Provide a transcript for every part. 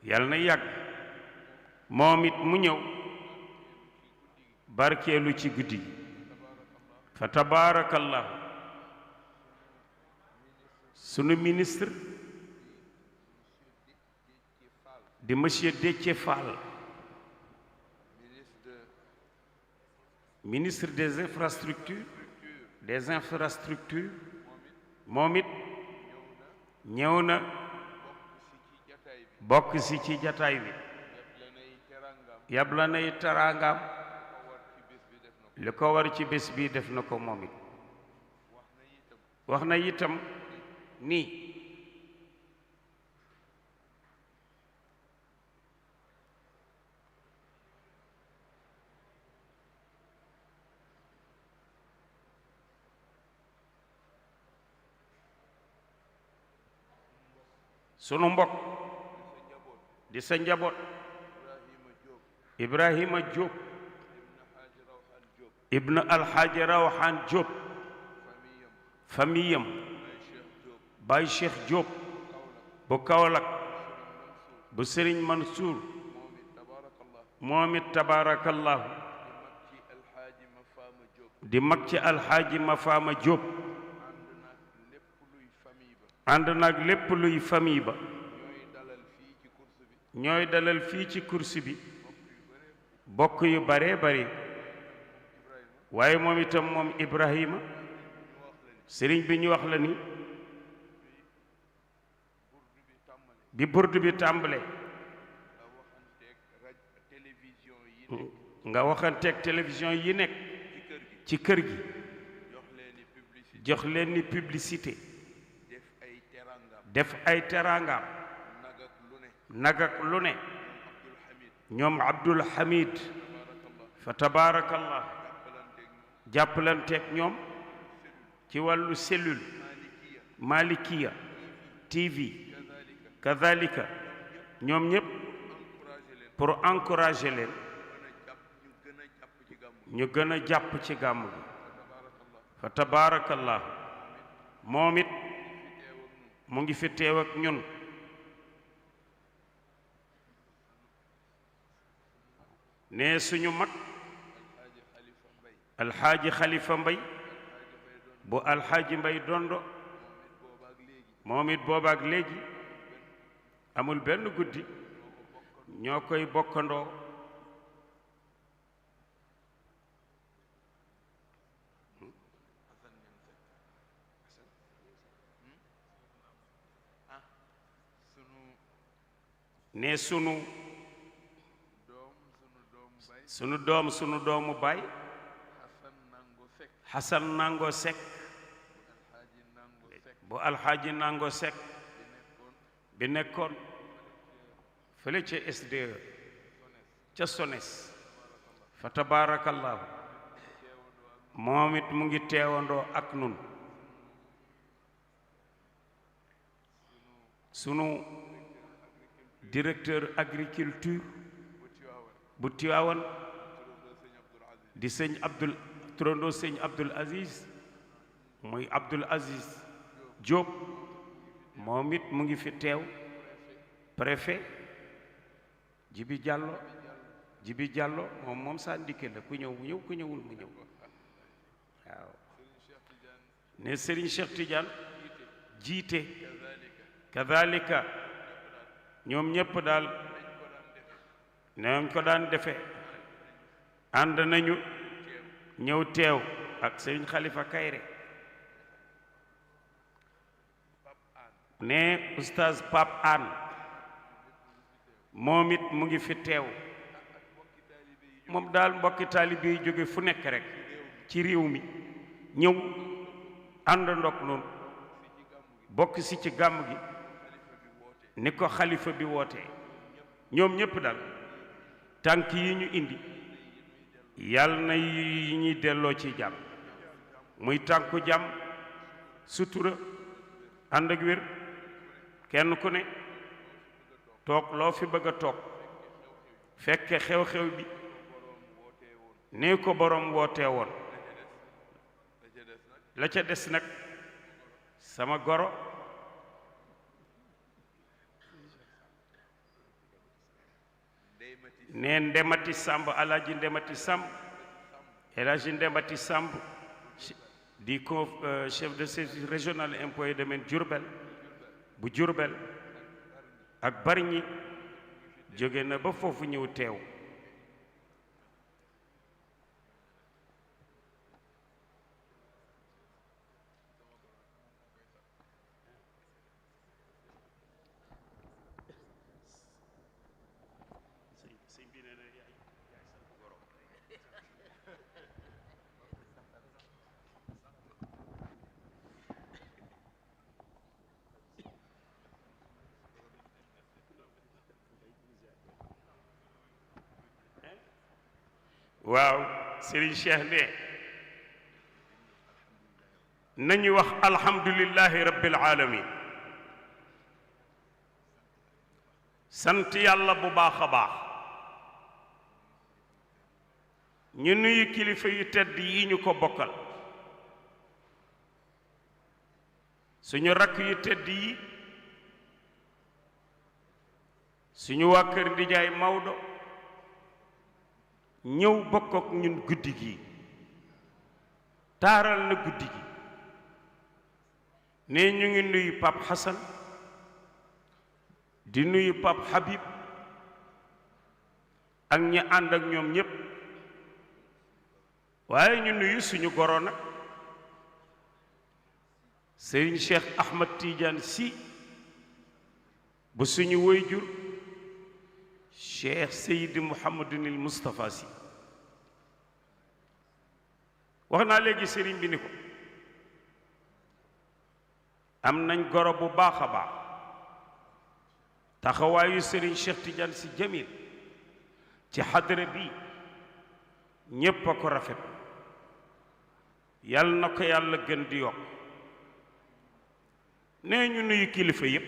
yal na yàgg moom it mu ñëw barkeelu ci guddi gi fa tabaarakallahu sunu ministre di monsieur Déthié Fall ministre des infrastructures moom it ñëw na bokk si ci jataay bi yabla nay teraangaam li ko war ci bés bi def na ko moom it wax na itam ni sunu mbokk di sa njaboot Ibrahima Diop ibn alxaaji Rawxaan Diop famiyam Baay Cheikh Diop bu Kaolack bu Sëriñ Mansour moom it tabaarakallahu di mag ci alxaaji Mafaama Diop ànd nag lépp luy famille ba ñooy dalal fii ci course bi bokk yu bare bare waaye moom itam moom Ibrahima sëriñ bi ñu wax la ni bi burdu bi tàmbale nga waxanteeg télévision yi nekk ci kër gi jox leen ni publicité def ay teraangaam nag ak lu ne ñoom Abdul Hamid fa tabaarakallah jàppalanteeg ñoom ci wàllu cellule Malikiya TV kadhalika ñoom ñépp pour encourager leen ñu gën a jàpp ci gàmmu gi fa tabaarakallah moom it mu ngi fi teew ak ñun ne suñu mag alxaaji Xalifa Mbay bu alxaaji Mbay Dondo moom it boobaak léegi amul benn guddi ñoo koy bokkandoo ne sunu doomu baay Xasan Nango Sekk bu alxaaji Nango Sekk bi nekkoon fële ca SDE ca SONES fa tabaarakallahu moom it mu ngi teewandoo ak nun sunu directeur agriculture bu Tiwaawan di sëñ turandoo sëñ Abdul Aziz muy Abdul Aziz Diop moom it mu ngi fi teew préfet Jibi Diallo moom saa ndikke la ku ñëw mu ñëw ku ñëwul mu ñëw waaw ne Serigne Cheikh Tidiane jiite kadhalika ñoom ñépp daal nañ ko daan defe ànd nañu ñëw teew ak Serigne Khalifa Kayre ne oustaz Pape Anne moom it mu ngi fi teew moom daal mbokki taalibe yi jóge fu nekk rek ci réew mi ñëw ànd ndok noonu bokk si ci gàmm gi ni ko xalifa bi wootee ñoom ñépp daal tànk yi ñu indi yàlla na yi ñuy delloo ci jàmm muy tànku jàmm sutura ànd ak wér kenn ku ne toog loo fi bëgg a toog fekke xew-xew bi nee ko boroom wootee woon la ca des nag sama goro ne Ndemati Samb Alaaji Ndemati Samb Elaaji Ndemati Samb di chef de service régional impôts et domaines Diourbel bu Diourbel ak Bargny jóge na ba foofu ñëw teew waaw Serigne Cheikh ne nañu wax alhamdulillahi rabbil alamin sant yàlla bu baax a baax ñu nuyu kilifa yu tedd yi ñu ko bokkal suñu rakk yu tedd yi suñu waa kër Ndijaay Maodo ñëw bokk ak ñun guddi gi taaral na guddi gi ne ñu ngi nuyu Pape Hassan di nuyu Pape Habib ak ñi ànd ak ñoom ñépp waaye ñu nuyu suñu goro nag Serigne Cheikh Ahmad Tidiane Sy bu suñu waajur Cheikh Seydi Mouhamadunil Moustapha Sy wax naa léegi sëriñ bi ni ko am nañ goro bu baax a baax taxawaayu sëriñ Cheikh Tidiane Sy Jamil ci xadara bi ñépp a ko rafet yàlla na ko yàlla gën di yokk nee ñu nuyu kilifa yépp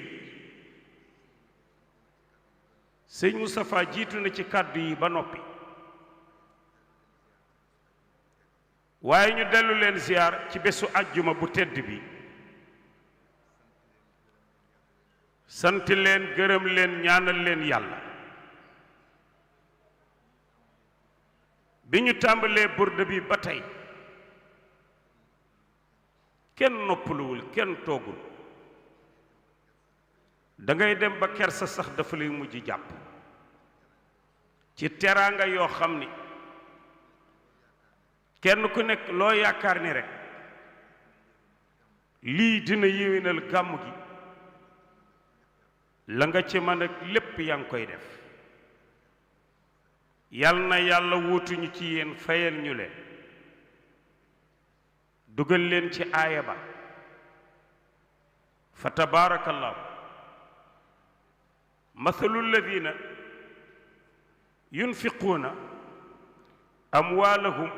sëñ Moustapha jiitu na ci kàddu yi ba noppi waaye ñu dellu leen ziyaar ci bésu àjjuma bu tedd bi sant leen gërëm leen ñaanal leen yàlla bi ñu tàmbalee burda bi ba tey kenn noppaluwul kenn toogul da ngay dem ba kersa sax dafa lay mujj jàpp ci teraanga yoo xam ni kenn ku nekk loo yaakaar ni rek lii dina yéwénal gàmm gi la nga ci mën ak lépp yaa ngi koy def yal na yàlla wuutuñu ci yéen fayal ñu leen dugal leen ci aaya ba fa tabaarakallahu mathalu alladina yunfiquuna amwaalahum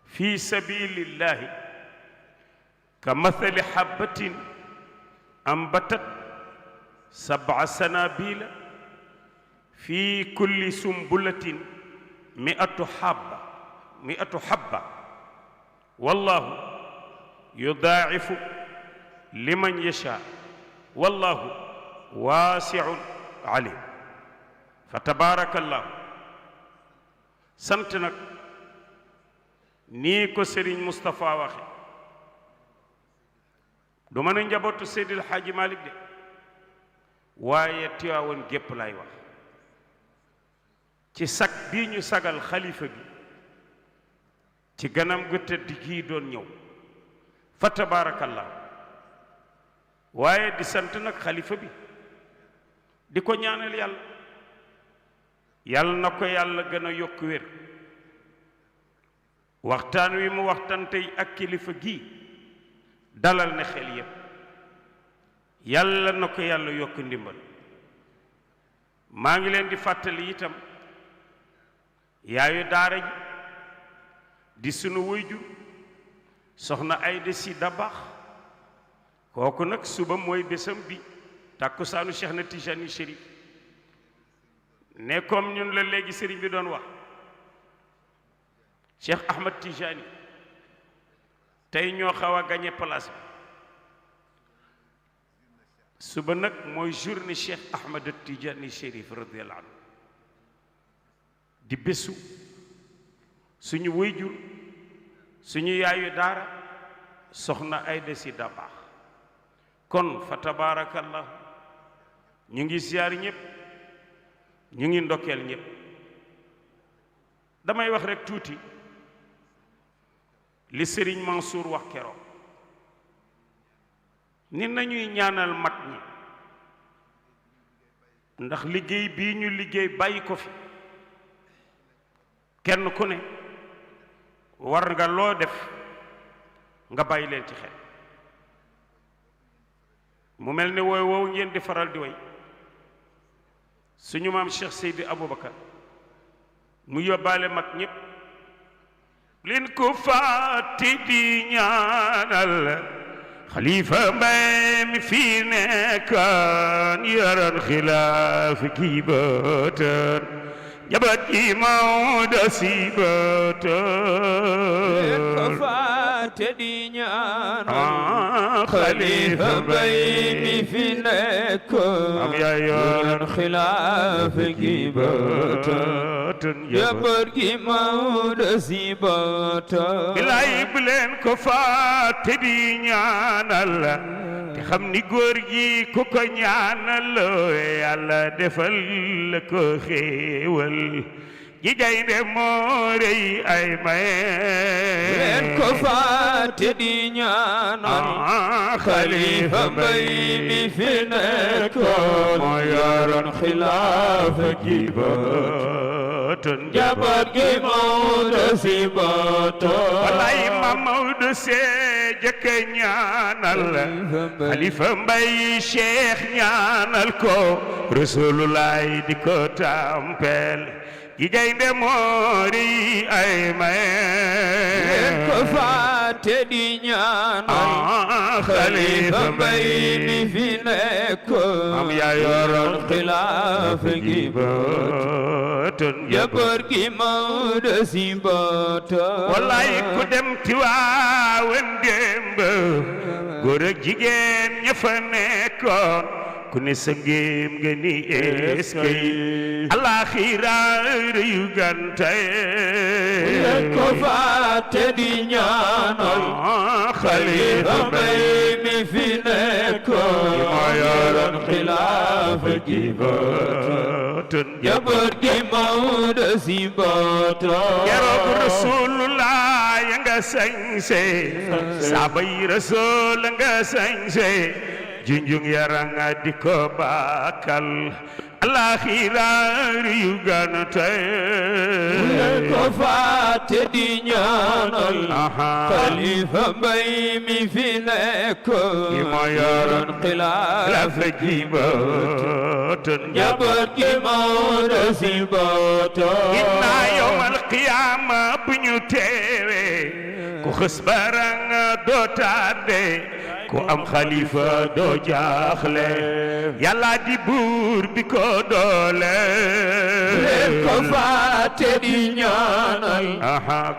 fi sabilillahi ka mathali habbatin ambatat sab'a sanabila fi kulli sumbulatin mi'atu habba wallahu yudaa'ifu liman yasha wallahu waasi'un alim fa tabaarakallahu sant nag nii ko Serigne Moustapha waxe du mën a njabootu Seydil Hadji Malick de waaye Tiwaawan gépp lay wax ci sag bii ñu sagal xalifa bi ci ganam gu tëdd gii doon ñëw fa tabaarakallah waaye di sant nag xalifa bi di ko ñaanal yàlla yàlla na ko yàlla gën a yokk wér waxtaan wi mu waxtaan tey ak kilifa gi dalal na xel yépp yàlla na ko yàlla yokk ndimbal maa ngi leen di fàttali itam yaayu daara ji di sunu wuyju soxna Ayda Si Dabax kooku nag suba mooy bésam bi tàkkusaanu Cheikh na Tijani Chérif ne comme ñun la léegi sëriñ bi doon wax Cheikh Ahmad Tijani tey ñoo xaw a gañe place bi suba nag mooy journée Cheikh Ahmad Tijani Chérif radiyallahu anhu di bésu suñu wayjur suñu yaayu daara soxna Ayda Si Dabaax kon fa tabaarakallah ñu ngi siyaar ñëpp ñu ngi ndokkeel ñëpp damay wax rek tuuti li Serigne Mansour wax keroog ni nañuy ñaanal mag ñi ndax liggéey bii ñu liggéey bàyyi ko fi kenn ku ne war nga loo def nga bàyyi leen ci xel mu mel ne wooy woowu ngeen di faral di way suñu maam Cheikh Seydi Aboubacar mu yóbbaale mag ñépp leen ko fàtte di ñaanal xalifa Mbay mi fi nekkoon yoroon xilaaf gi bëtën jabat gi Maodo si bëtën leen ko fàtte di ñaanal xalifa Mbay mi fi nekkoon yoroon xilaaf gi bëtën jabat gi Maodo si bëtën bilaay bu leen ko fàtte di ñaanal te xam ni góor gi ku ko ñaanal yàlla defal la ko xéewal ji gaynde moo rëy ay maye leen ko fàtte di ñaanal xalifa Mbay mi fi nekkoon moo yoroon xilaafa gi bëtën jabar gi Maodo si bëtën walaay ma Maodo see jëkk ñaanal xalifa Mbay Cheikh ñaanal ko Rasulullah di ko tampel gi gaynde moori ay maye leen ko fàtte di ñaanal xalifa Mbay mi fi nekkoon am yaa yoroon xilaafa gi bëtën jabar gi Maodo si bëtën wallaay ku dem Tiwaawan démb góor ak jigéen ña fa nekkoon ku ne sa ngéem nga ni eskay alaxira yu gantay leen ko fàtte di ñaanal xalifa Mbay mi fi nekkoon moo yoroon xilaafa gi bëtën jabar gi Maodo si bëtën keroog Rasulullah ya nga sañse saaba yi Rasul nga sañse junjung yaranga di ko baakal alaxira yu gantay leen ko fàtte di ñaanal xalifa Mbay mi fi nekkoon moo yoroon xilaafa gi bëtën jabar gi Maodo si bëtën inna yawmal qiyaama bu ñu teewe ku xës barang doo tardé ku am xalifa doo jaaxle yàlla di buur bi ko doole leen ko fàtte di ñaanal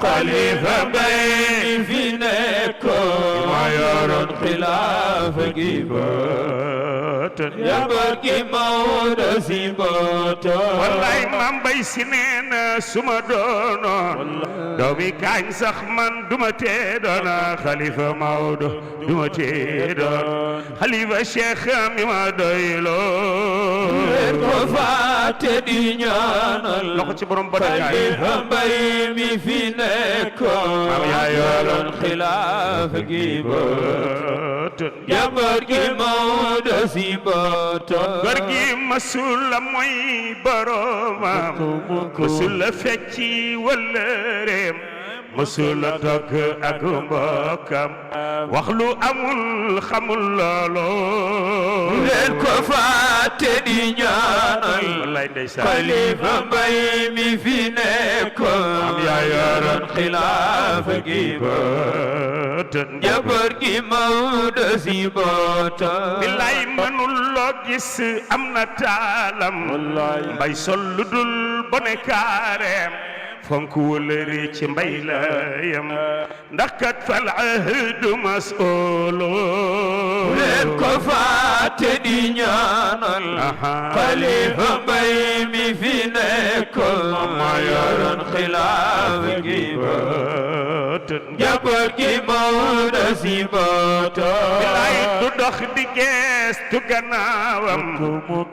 xalifa Mbay mi fi nekkoon moo yoroon xilaafa gi bëtën jabar gi Maodo si bëtën wallaay Maam Mbay Si nee na suma doonoon doomi kaañ sax man duma tee doon xalifa Maodo duma tee doon xalifa Cheikh mi ma doyloo leen ko fàtte di ñaanal loxo ci borom bari xalifa Mbay mi fi nekkoon am yaa yoroon xilaafa gi bëtën jabar gi Maodo si bëtën góor gi masul la mooy boromam masul la fecci wala réem masul la toog ak mbokkam wax lu amul xamul loolo leen ko fàtte di ñaanal wallaay ndeysaan xalifa Mbay mi fi nekkoon am yaa yoroon xilaafa gi bëtën jabar gi Maodo si bëtën billaay mënul loo gis am na taalam mbay sol lu dul bone kaareem fonk wëllëre ci mbay la yam ndax kat fal ahdu mas'uulu leen ko fàtte di ñaanal xalifa mbay mi fi nekkoon ma yoroon xilaaf gi njaboot gi Maodo si bootoon bilaay du dox di geestu gannaawam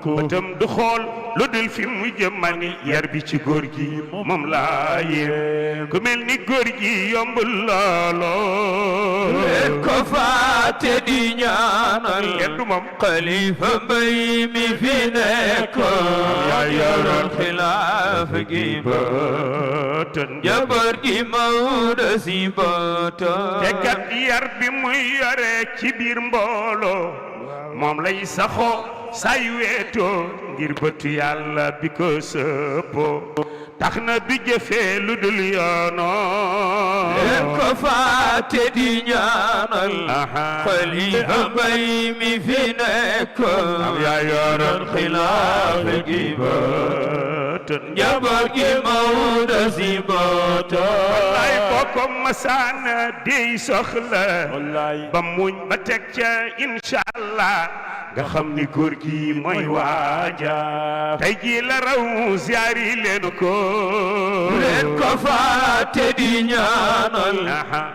bëtam du xool lu dul fi mu jëmani yar bi ci góor gi moom laa yéem ku mel ni góor gi yombul looloo leen ko fàtte di ñaanal kenn du moom xalifa mbay mi fi nekkoon yaa yoroon xilaaf gi bëtën njaboot gi Maodo si bootoon te kat yar bi muy yore ci biir mbooloo moom lay saxoo say weetoo ngir bëtu yàlla bi ko sëppoo tax na du jëfee lu dul yoonoo leen ko fàtte di ñaanal xalifa mbay mi fi nekkoon yaa yoroon xilaaf gi bëtën njaboot gi Maodo si bootoon wallaay boo ko masaana dey soxla ba muñ ba teg ca incha allah nga xam ni góor gi mooy waaja tey jii la raw ziyaari leen ko leen ko fàtte di ñaanal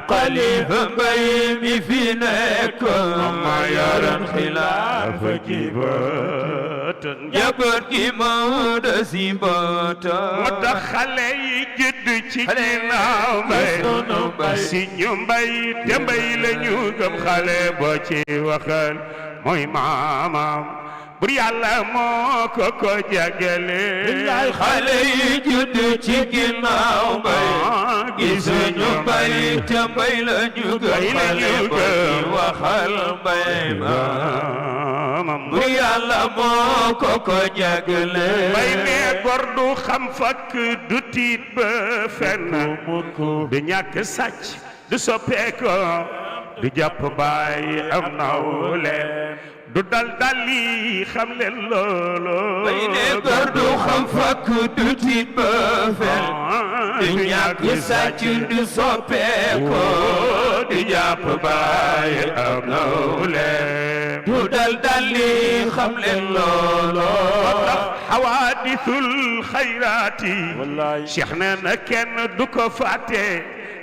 xalifa mbay mi fi nekkoon ma yoroon xilaaf gi bëtën njaboot gi Maodo si bootoon moo tax xale yi judd ci ginnaaw mbay si ñu mbay te mbay la ñu gëm xale boo ci waxal mooy maamam bur yàlla moo ko jagale xale yi judd ci ginnaaw mbay gisuñu mbay te mbay la ñu gëm xale boo ci waxal mbay maamam bur yàlla moo ko jagale mbay ne gor du xam fakk du tiit ba fenn du ñàkk sàcc du soppeeko du jàpp baay am nawle du dal dali xam leen loolo mbay ne gor du xam fakk du tiit ba fenn du ñàkk sàcc du soppeeko du jàpp baay am nawle du dal dali xam leen loolo xawaadisul xayraati cheikh nee na kenn du ko fàtte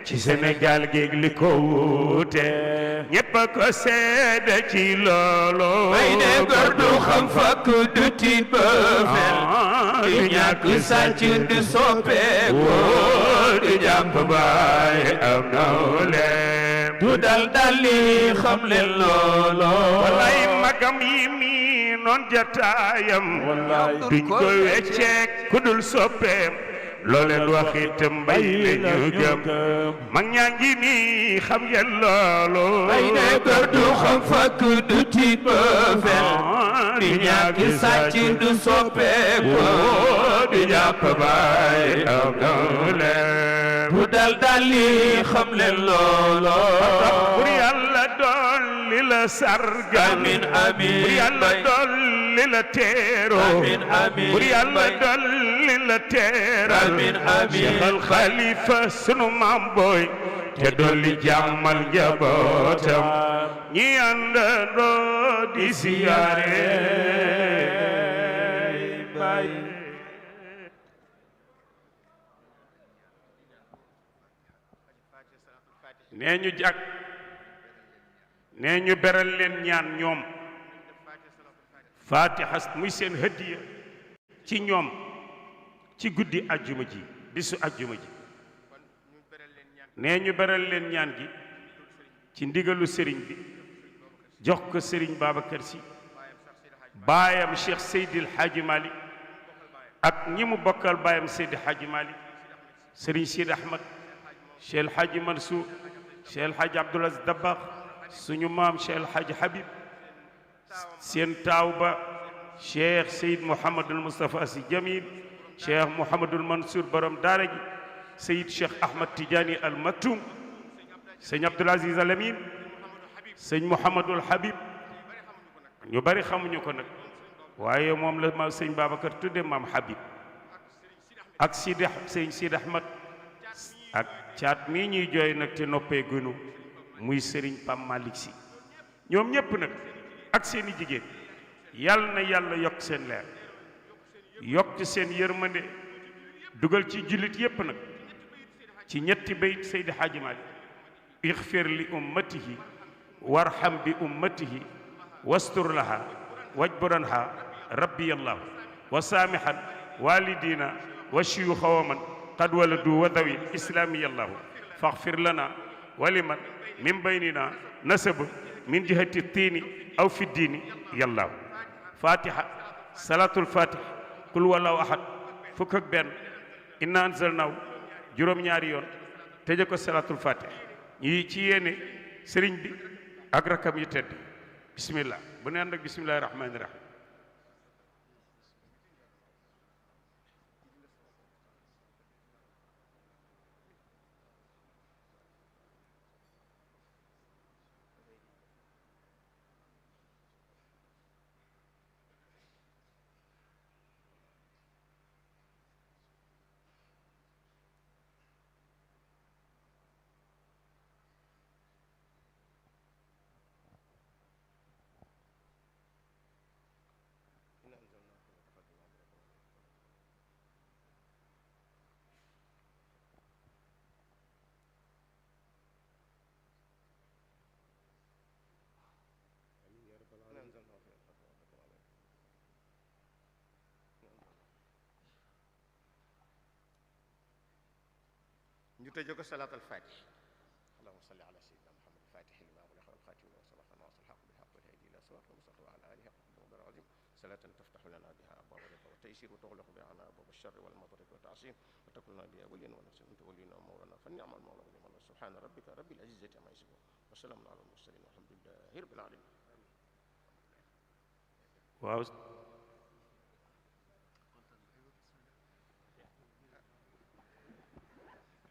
ci Sénégal géeg li ko wuute ñépp a ko seede ci loolo mbay ne gor du xam fakk du tiit ba fenn du ñàkk sàcc du soppeeko du jàpp baay am nawle du dal dali xam leen loolo walay magam yi mi noon jataayam duñ ko wecceek ku dul soppeem looleen waxit mbay la ñu gëm mag ñaa ngi nii xam ngeen loolu mbay ne gor du xam fakk du tiit ba fenn du ñàkk sàcc du soppeeko du jàpp baay am nawle du dal dali xam leen loolo bur yàlla doon li la sargal amin amin bur yàlla doon li la teero amin amin bur yàlla doon li la teeral amin amin Cheikh al Khalifa sunu maam booy te dolli jàmmal njabootam ñi àndandoo di siyaare bay nee ñu jàkk nee ñu beral leen ñaan ñoom fatiha muy seen hëddiya ci ñoom ci guddi ajjuma ji bisu ajjuma ji nee ñu beral leen ñaan gi ci ndigalu sëriñ bi jox ko sëriñ Babacar Sy baayam Cheikh Seydil Hadji Malick ak ñi mu bokkal baayam Seydi Hadji Malick sëriñ Sidi Ahmad Cheikh El Hadji Mansour Cheikh El Hadji Abdoul Aziz Dabakh suñu maam Cheikh El Hadji Habib seen taaw ba Cheikh Seyd Mouhamadul Moustapha Sy Jamil Cheikh Mouhamadul Mansour borom daara ji Seyd Cheikh Ahmad Tidiane Al Maktoum sëñ Abdoul Aziz Al Amin sëñ Mouhamadul Habib ñu bari xamuñu ko nag waaye moom la ma sëñ Babacar tudde maam Habib ak sëñ Sidi Ahmad ak caat mii ñuy jooy nag te noppee gënu muy sëriñ Pam Malick si ñoom ñépp nag ak seeni jigéen yàlla na yàlla yokk seen leer yokk seen yërmande dugal ci jullit yépp nag ci ñetti bayt Seydi Hadji Malick ixfir li ummatihi warham bi ummatihi wastur laha wajburanha rabbiyallahu wa saamihan walidina wa shuyuxa wa man qad waladu wa dawi islamiyallahu faghfir lana wa liman min baynina nasab min jihati tiini aw fi diini yallahu fatiha salatul fatih qul wallahu ahad fukk ak benn inna anzalnahu juróom-ñaari yoon tëje ko salatul fatih ñi ci yéene sëriñ bi ak rakam yu tedd bismillah bu neen nag bismillahi rahmani rahim ñu tëjee ko salaat al fatih allahumma salli ala sayyidina muhammad fatih lima ughliqa wal khatim lima sabaqa nasir al haqq bil haqq wal hadi ila siratil mustaqim wa ala alihi haqqa qadrihi wa azim salatan taftahu lana biha abwab al-ridha wa taysir wa tughlaqu biha ala abwab ash-sharr wal madarri wa ta'sim wa takun lana biha waliyan wa nasiran anta waliyuna wa mawlana fa ni'mal mawla wa ni'mal nasir subhana rabbika rabbil izzati amma yasifun wa salamun ala al mursalin walhamdulillahi rabbil alamin. waaw